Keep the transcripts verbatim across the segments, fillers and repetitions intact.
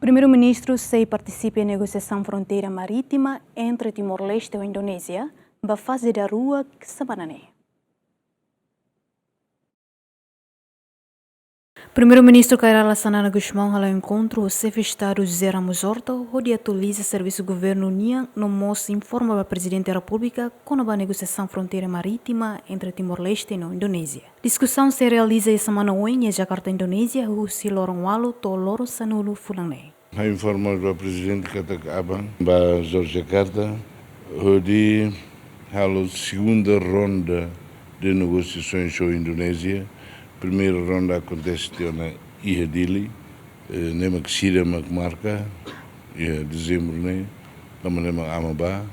Primeiru-Ministru sei partisipa iha negosiasaun fronteira marítima entre Timor-Leste ho Indonézia ba faze daruak semana ne'e. Primeiru-Ministru Kay Rala Xanana Gusmão hala'o enkontru ho Xefe Estadu José Ramos Horta, hodi atualiza servisu governu nian no mós informa ba Prezidente Repúblika kona-ba negosiasaun fronteira marítima entre Timor-Leste no Indonézia. Diskusaun sei realiza iha semana oin iha Jakarta, Indonézia, husi loron ualu to'o loron sanulu fulan ne'e. Ha'u informa ba Prezidente katak aban bá Yogyakarta, hodi halo segunda ronda de negosiasoens ho Indonézia. Primeira ronda akontese tiha ona iha Dili, eh, ne'e mak sira mak marka, iha dezembru ne'e, tanba ne'e mak aman bá,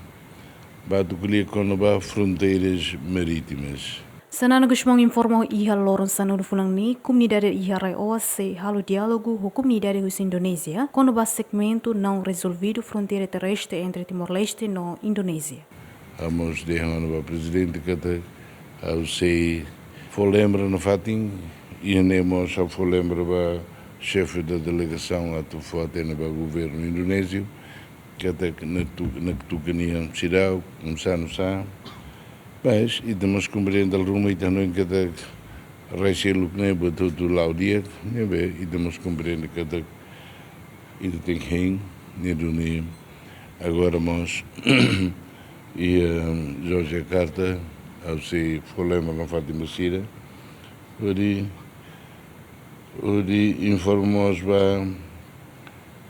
bá atu ko'alia kona-ba fronteiras marítimas. Xanana Gusmão informa iha loron sanulu fulan ne'e, komunidade iha Rai Oas sei halo diálogu ho komunidade husi Indonézia kona-ba segmentu não resolvidu fronteira terrestre entre Timor-Leste no Indonézia. Ha'u mós dehan ona ba Prezidente katak ha'u sei fó lembra nafatin, i ne'e mós ha'u fó lembra ba xefe da delegasaun atu fó hatene ba governu indonéziu, katak Naktu-, Naktuka nian seidauk, nusá, nusá. Mas ita mós komprende dala ruma, ita hanoin katak rai seluk ne'e buat hotu la'o di'ak, ne'ebé ita mós komprende katak ita tenke hein, ne'e duni agora mós iha, eh, Yogyakarta, ha'u sei fó lembra nafatin ba sira, hodi, hodi informa mós ba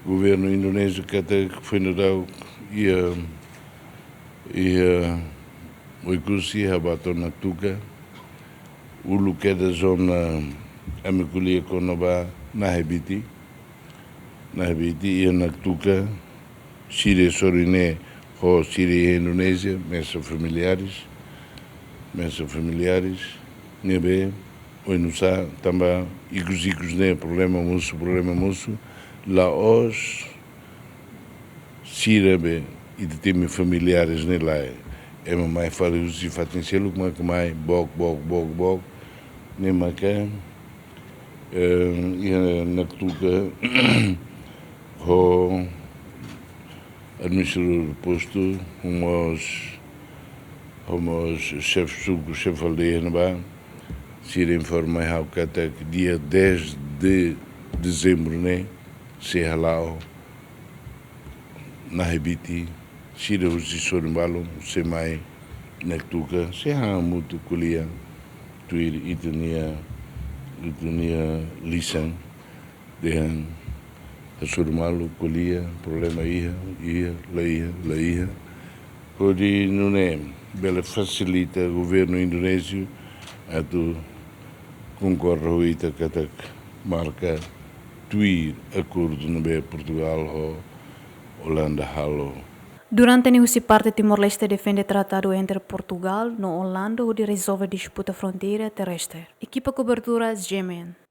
governu indonéziu katak foin daudauk iha, iha Oekusi ha'u bá to'o Naktuka, uluk kedas ona ami ko'alia kona-ba Nahebiti, Nahebiti iha Naktuka, sira sorin ne'e ho sira iha Indonézia, meza familiares, meza familiares, ne'ebé oinsá tanba ikus-ikus ne'e problema mosu, problema mosu, la'ós sira be ita temi familiares ne'e lae. Ema mai fali husi fatin seluk mak mai book, book, book, book. Ne'e maka, eh, iha Naktuka ho administradór postu, ho mós, ho mós xefe suku, xefe aldeia ne'ebá, sira informa ha'u katak dia dez de dezembru ne'e sei hala'o Nahebiti, sira husi sorin balun sei mai Naktuka, sei hamutuk ko'alia tuir ita-nia, ita-nia lisan, dehan hasoru malu, ko'alia, problema iha, iha, la iha, la iha. Hodi nune'e bele fasilita governu indonéziu atu konkorda ho ita katak marka tuir akordu ne'ebé Portugal ho Olanda halo. Durante ne'e husi parte Timor-Leste defende tratadu entre Portugal no Olanda hodi rezolve disputa fronteira terrestre. Ekipa kobertura, G M N.